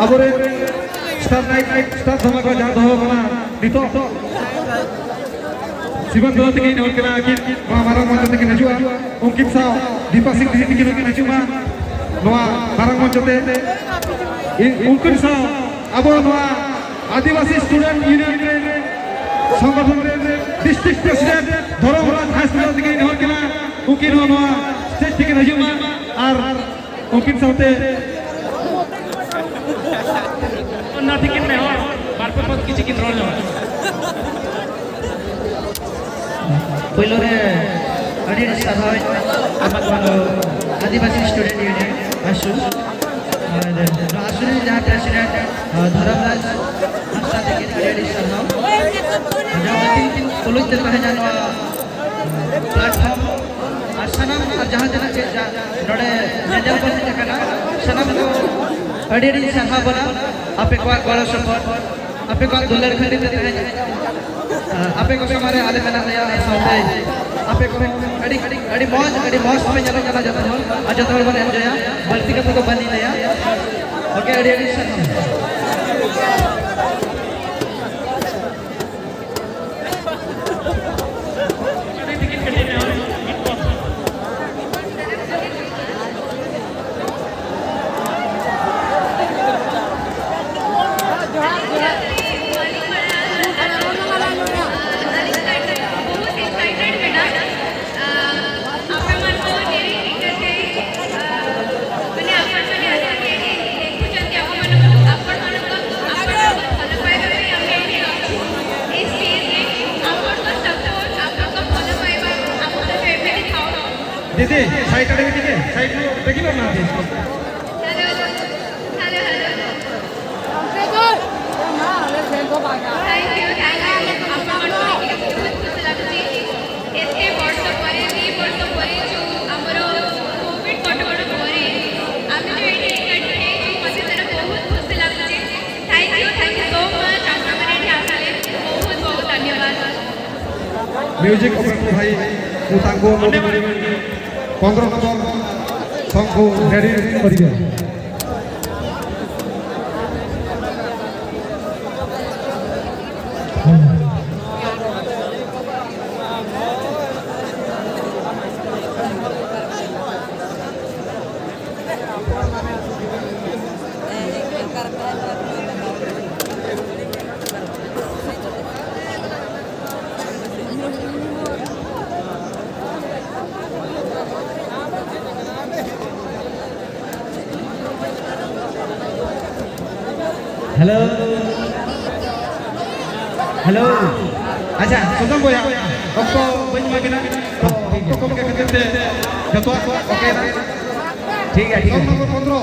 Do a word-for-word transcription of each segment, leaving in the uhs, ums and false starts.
ᱟᱵᱚᱨᱮᱱ star night, star ᱫᱷᱟᱢᱟᱠᱟ ᱡᱟᱦᱟᱸ ᱫᱚᱦᱚ ᱠᱟᱱᱟ ᱱᱤᱛᱚᱜ, ᱥᱤᱵᱚᱱ ᱫᱚᱞᱟ ᱛᱟᱹᱠᱤᱱ ᱦᱚᱲ ᱠᱟᱱᱟ, ᱟᱹᱠᱤᱱ ᱱᱚᱣᱟ ᱢᱟᱨᱟᱝ ᱢᱚᱧᱪᱚ ᱛᱮᱠᱤᱱ ᱦᱤᱡᱩᱜᱼᱟ᱾ ᱩᱱᱠᱤᱱ ᱥᱟᱶ ᱫᱤᱯᱟ ᱥᱤᱝ ᱫᱤᱫᱤ ᱛᱟᱹᱠᱤᱱ ᱦᱚᱸᱠᱤᱱ ᱦᱤᱡᱩᱜ ᱢᱟ ᱱᱚᱣᱟ ᱢᱟᱨᱟᱝ ᱢᱚᱧᱪᱚ ᱛᱮ᱾ ᱤ-, ᱩᱱᱠᱤᱱ ᱥᱟᱶ ᱟᱵᱚ ᱱᱚᱣᱟ ᱟᱹᱫᱤᱵᱟᱹᱥᱤ ᱥᱴᱩᱰᱮᱱᱴ ᱤᱭᱩᱱᱤᱭᱚᱱ ᱨᱮ ᱥᱚᱝᱜᱚᱴᱷᱚᱱ ᱨᱮ ᱰᱤᱥᱴᱨᱤᱠᱴ ᱯᱨᱮᱥᱤᱰᱮᱱᱴ ᱫᱷᱚᱨᱚᱢ ᱨᱟᱡᱽ ᱦᱟᱸᱥᱫᱟ ᱛᱟᱹᱠᱤᱱ ᱦᱚᱲ ᱠᱟᱱᱟ, ᱩᱱᱠᱤᱱ ᱦᱚᱸ ᱱᱚᱣᱟ ᱥᱴᱮᱡ ᱛᱮᱠᱤᱱ ᱦᱤᱡᱩᱜ ᱢᱟ᱾ ᱟᱨ ᱩᱱᱠᱤᱱ ᱥᱟᱶᱛᱮ ᱚᱱᱟ ᱛᱤᱠᱤᱱ ᱱᱮᱦᱚᱨ ᱵᱟᱨ ᱯᱮ ᱯᱚᱫ ᱠᱤᱪᱷᱤ ᱠᱤᱱ ᱨᱚᱲ ᱧᱚᱜᱟ᱾ ᱯᱳᱭᱞᱳ ᱨᱮ ᱟᱹᱰᱤ ᱟᱹᱰᱤ ᱥᱟᱨᱦᱟᱣ ᱤᱧ ᱮᱢᱟ ᱠᱚᱣᱟ ᱱᱚᱣᱟ ᱟᱹᱫᱤᱵᱟᱹᱥᱤ ᱥᱴᱩᱰᱮᱱᱴ ᱤᱭᱩᱱᱤᱭᱚᱱ, ᱟᱥᱩ᱾ ᱟᱨ ᱱᱚᱣᱟ ᱟᱥᱩ ᱨᱮᱱ ᱡᱟᱦᱟᱸ ᱯᱨᱮᱥᱤᱰᱮᱱᱴ, ᱟᱸ, ᱫᱷᱚᱨᱚᱢᱨᱟᱡᱽ ᱦᱟᱸᱥᱫᱟ ᱛᱟᱹᱠᱤᱱ ᱟᱹᱰᱤ ᱟᱹᱰᱤ ᱥᱟᱨᱦᱟᱣ᱾ ᱡᱟᱦᱟᱸ ᱛᱤᱱ ᱠᱤᱱ ᱛᱩᱞᱩᱡ ᱛᱮ ᱛᱟᱦᱮᱸ ᱧᱟᱢᱚᱜᱼᱟ ᱯᱞᱟᱴᱯᱷᱚᱨᱢ ᱟᱨ ᱥᱟᱱᱟᱢ ᱟᱨ ᱡᱟᱦᱟᱸ ᱛᱤᱱᱟᱹᱜ ᱜᱮ ᱡᱟ-, ᱱᱚᱰᱮ ᱧᱮᱧᱮᱞ ᱠᱚ ᱦᱮᱡ ᱟᱠᱟᱱᱟ, ᱥᱟᱱᱟᱢ ᱠᱚ ᱟᱹᱰᱤ ᱟᱹᱰᱤ ᱥᱟᱨᱦᱟᱣ ᱵᱚᱱᱟ᱾ ᱟᱯᱮ ᱠᱚᱣᱟᱜ ᱜᱚᱲᱚ ᱥᱚᱯᱚᱦᱚᱫ, ᱟᱯᱮ ᱠᱚᱣᱟᱜ ᱫᱩᱞᱟᱹᱲ ᱠᱷᱟᱹᱛᱤᱨ ᱛᱮ ᱛᱮᱦᱮᱧ, ᱟ, ᱟᱯᱮ ᱠᱚ ᱥᱟᱢᱟᱝ ᱨᱮ ᱟᱞᱮ ᱢᱮᱱᱟᱜ ᱞᱮᱭᱟ᱾ ᱟᱨ ᱥᱟᱶᱛᱮ ᱟᱯᱮ ᱠᱚ ᱟᱹᱰᱤ, ᱟᱹᱰᱤ ᱢᱚᱡᱽ, ᱟᱹᱰᱤ ᱢᱚᱡᱽ ᱯᱮ ᱧᱮᱞᱚᱜ ᱠᱟᱱᱟ ᱡᱚᱛᱚ ᱦᱚᱲ, ᱟᱨ ᱡᱚᱛᱚ ᱦᱚᱲ ᱵᱚᱱ ᱮᱱᱡᱚᱭᱟ᱾ ᱵᱟᱹᱲᱛᱤ ᱠᱟᱛᱷᱟ ᱫᱚ ᱵᱟᱹᱞᱤᱧ ᱞᱟᱹᱭᱟ᱾ ᱳᱠᱮ, ᱟᱹᱰᱤ ᱟᱹᱰᱤ ᱥᱟᱨᱦᱟᱣ᱾ ଦିଦି, ସାଇଡ୍ ଆଡ଼େ ବି ଟିକେ, ସାଇଡ୍ ରୁ ଦେଖିବ ନା ଦିଦି? Hello, hello, hello. Thank you, thank you. ଆପଣମାନଙ୍କୁ ଦେଖିକି ବହୁତ ଖୁସି ଲାଗୁଛି। ଏତେ ବର୍ଷ ପରେ, ଦି ବର୍ଷ ପରେ ଯୋଉ ଆମର କୋଭିଡ କଟକଣା ପରେ ଆମେ ଯୋଉ ଏଠି ଏକାଠି ହେଇଛୁ, ମତେ ସେଟା ବହୁତ ଖୁସି ଲାଗୁଛି। Thank you, thank you so much. ଆପଣମାନେ ଏଠି ଆସିଲେ, ବହୁତ ବହୁତ ଧନ୍ୟବାଦ। ମ୍ୟୁଜିକ୍ ଅପରେଟର ଭାଇ, ମୁଁ ତାଙ୍କୁ ଅନୁରୋଧ କରିବି, ପନ୍ଦର ନମ୍ବର ସଙ୍ଗକୁ ରେଡି କରିବେ। ᱦᱮᱞᱳ᱾ ᱦᱮᱞᱳ᱾ ᱟᱪᱪᱷᱟ, ᱥᱚᱫᱚᱢ ᱵᱚᱭᱦᱟ, ᱚᱠᱛᱚ ᱵᱟᱹᱧ ᱮᱢᱟ ᱵᱤᱱᱟ᱾ ᱛᱚ, ᱚᱠᱛᱚ ᱠᱚᱢ ᱜᱮ ᱠᱷᱟᱹᱛᱤᱨ ᱛᱮ ᱡᱚᱛᱚᱣᱟᱜ ᱠᱚ ᱳᱠᱮ ᱮᱱᱟ᱾ ᱴᱷᱤᱠ ᱜᱮᱭᱟ, ᱴᱷᱤᱠ ᱜᱮᱭᱟ᱾ ᱥᱚᱝ ᱱᱚᱢᱵᱚᱨ ᱯᱚᱱᱫᱽᱨᱚ,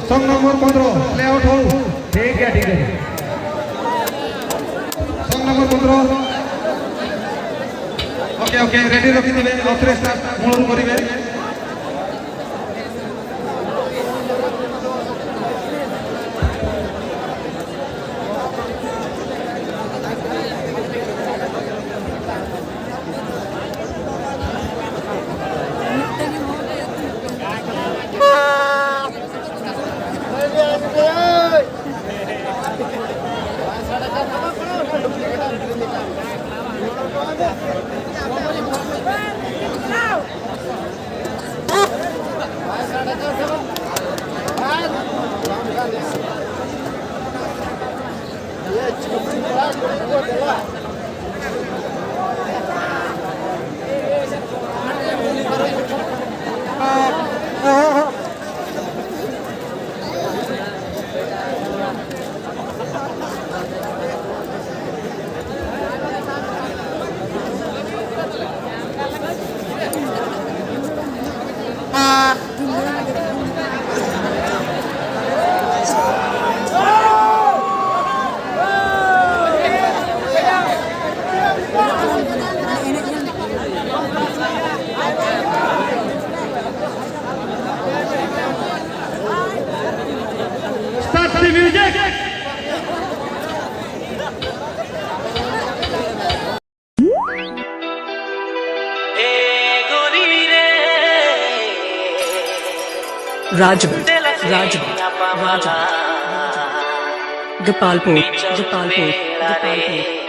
ᱥᱚᱝ ᱱᱚᱢᱵᱚᱨ ᱯᱚᱱᱫᱽᱨᱚ, play out ᱦᱳ᱾ ᱴᱷᱤᱠ ᱜᱮᱭᱟ, ᱴᱷᱤᱠ ᱜᱮᱭᱟ᱾ ᱥᱚᱝ ᱱᱚᱢᱵᱚᱨ ᱯᱚᱱᱫᱽᱨᱚ᱾ ᱳᱠᱮ, ᱳᱠᱮ, ᱨᱮᱰᱤ ᱨᱚᱠᱷᱤ ᱛᱚᱵᱮ, ᱚᱛᱨᱮ ᱥᱴᱟᱨᱴ ᱢᱩᱞᱩᱨ ᱠᱚᱨᱤᱵᱮ᱾ Start the music. Rajwant, Rajwant, Rajwant. Gopalpur, Gopalpur, Gopalpur.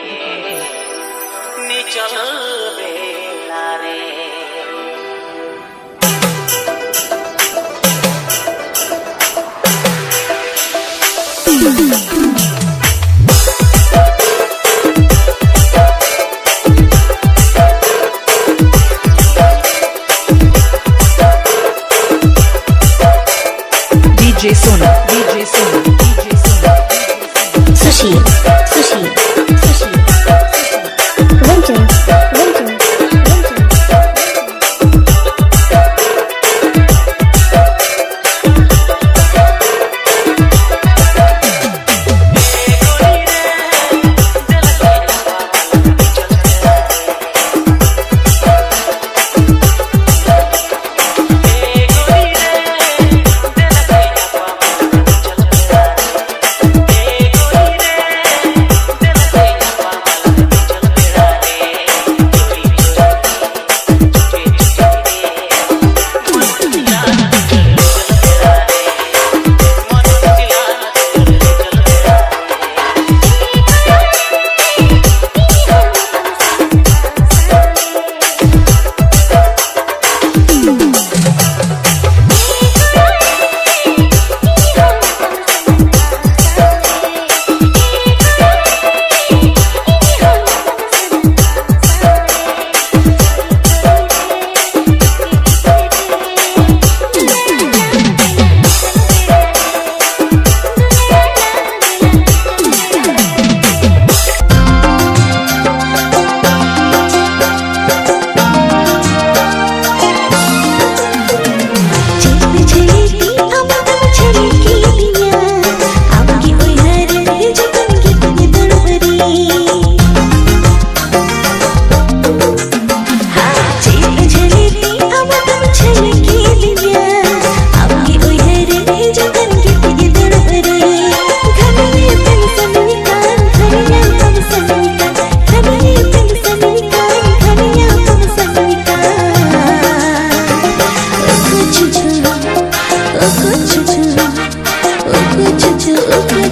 DJ Sona, DJ Sona, DJ Sona।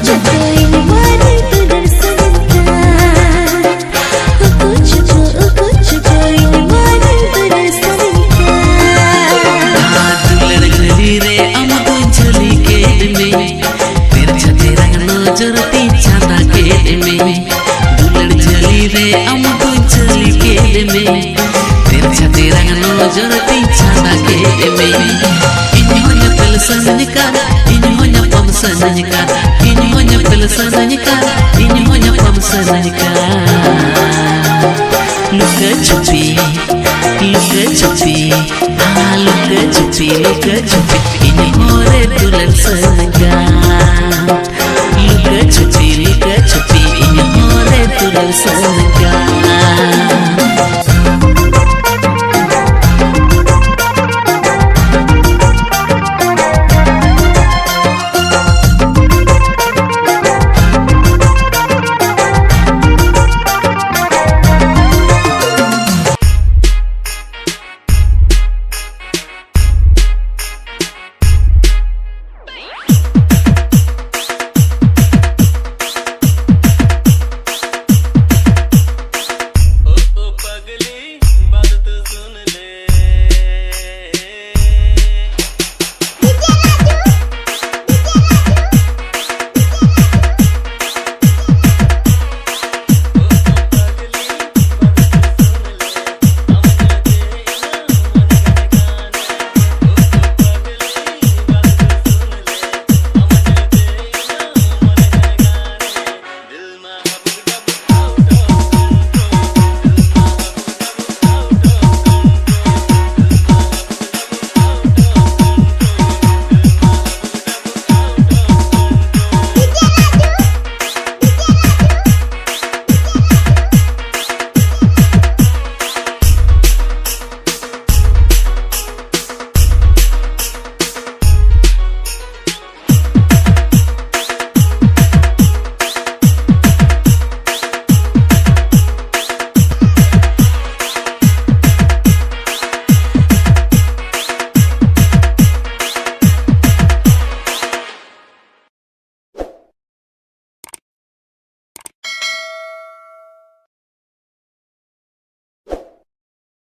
ᱪᱩᱠᱩᱭ ᱢᱟᱨᱮ ᱫᱩᱞᱟᱹᱲ ᱥᱟᱱᱟᱧ ᱠᱟᱱ᱾ ᱩᱠᱩ ᱪᱩᱠᱩ, ᱩᱠᱩ ᱪᱩᱠᱩᱭ ᱢᱟᱨᱮ ᱫᱩᱞᱟᱹᱲ ᱥᱟᱱᱟᱧ ᱠᱟᱱ᱾ ᱫᱩᱞᱟᱹᱲ ᱡᱷᱟᱹᱞᱤ ᱨᱮ ᱟᱢ ᱫᱚ ᱡᱷᱟᱹᱞᱤ ᱠᱮᱫ ᱢᱮ, ᱛᱮᱨᱪᱷᱟ ᱛᱮᱨᱟᱝ ᱱᱚᱡᱚᱨ ᱛᱤᱧ ᱪᱷᱟᱫᱟ ᱠᱮᱫ ᱢᱮ᱾ ᱫᱩᱞᱟᱹᱲ ᱡᱷᱟᱹᱞᱤ ᱨᱮ ᱟᱢ ᱫᱚ ᱡᱷᱟᱹᱞᱤ ᱠᱮᱫ ᱢᱮ, ᱛᱮᱨᱪᱷᱟ ᱛᱮᱨᱟᱝ ᱱᱚᱡᱚᱨ ᱛᱤᱧ ᱪᱷᱟᱫᱟ ᱠᱮᱫ ᱢᱮ᱾ ᱤᱧ ᱦᱚᱸ ᱧᱮᱯᱮᱞ ᱥᱟᱱᱟᱧ ᱠᱟᱱ, ᱤᱧ ᱦᱚᱸ ᱧᱟᱯᱟᱢ ᱥᱟᱱᱟᱧ ᱠᱟᱱ, ᱤᱧ ᱦᱚᱸ ᱧᱮᱯᱮᱞ ᱥᱟᱱᱟᱧ ᱠᱟᱱ, ᱤᱧ ᱦᱚᱸ ᱧᱟᱯᱟᱢ ᱥᱟᱱᱟᱧ ᱠᱟᱱ᱾ ᱞᱩᱠᱟᱹ ᱪᱷᱩᱯᱤ, ᱞᱩᱠᱟᱹ ᱪᱷᱩᱯᱤ, ᱟᱦᱟ ᱞᱩᱠᱟᱹ ᱪᱷᱩᱯᱤ, ᱞᱩᱠᱟᱹ ᱪᱷᱩᱯᱤ, ᱤᱧ ᱦᱚᱸ ᱨᱮ ᱫᱩᱞᱟᱹᱲ ᱥᱟᱱᱟᱧ ᱠᱟᱱ᱾ ᱞᱩᱠᱟᱹ ᱪᱷᱩᱯᱤ, ᱞᱩᱠᱟᱹ ᱪᱷᱩᱯᱤ, ᱤᱧ ᱦᱚᱸ ᱨᱮ ᱫᱩᱞᱟᱹᱲ ᱥᱟᱱᱟᱧ ᱠᱟᱱ᱾